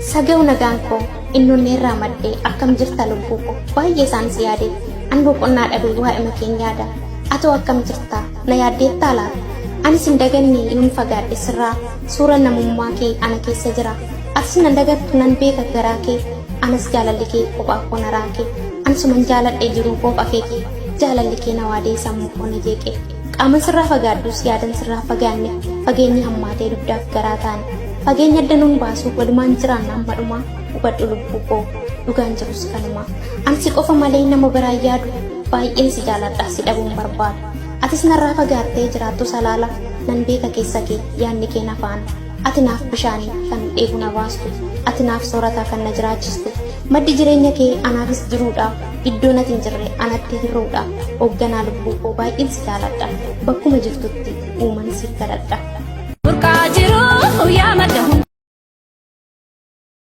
Sagaw nagaan koo innonneerraa maddee akkam jirta lubbuu koo baay'ee isaan si yaade an boqonnaa dhabee waa'ima keen yaada atoo akkam jirta na yaaddeettaa laata anis hin daganne yoon fagaadhe sirraa suuraan namummaa kee ana keessa jira atis nan dagattu nan beeka garaa kee anas jaalalli kee kophaa koo na raake an suman jaaladhe jiruu koof akeeke jaalalli kee na waadee sammuu koo na jeeqe qaaman sirraa fagaadhus yaadan sirraa fagaanne fageenyi hammaatee dugdaaf garaa taane Fageenya adda nun baasu walumaan jiraanna amma dhumaa hubadhu lubbuu koo dhugaan jirus kanuma. An si qofa malee nama biraa yaadu baay'een si jaaladha si dhabuun barbaadu. Atis narraa fagaattee jiraattu salaala nan beeka keessa kee yaadni kee na faana. Ati naaf bishaani kan dheebu na baastu ati naaf soorata kan na jiraachistu. Maddi jireenya kee anaafis jiruudha iddoo nati hin jirre anatti hirruudha. Hoogganaa lubbuu koo baay'een si jaaladha bakkuma jirtutti uuman siif kadhadha.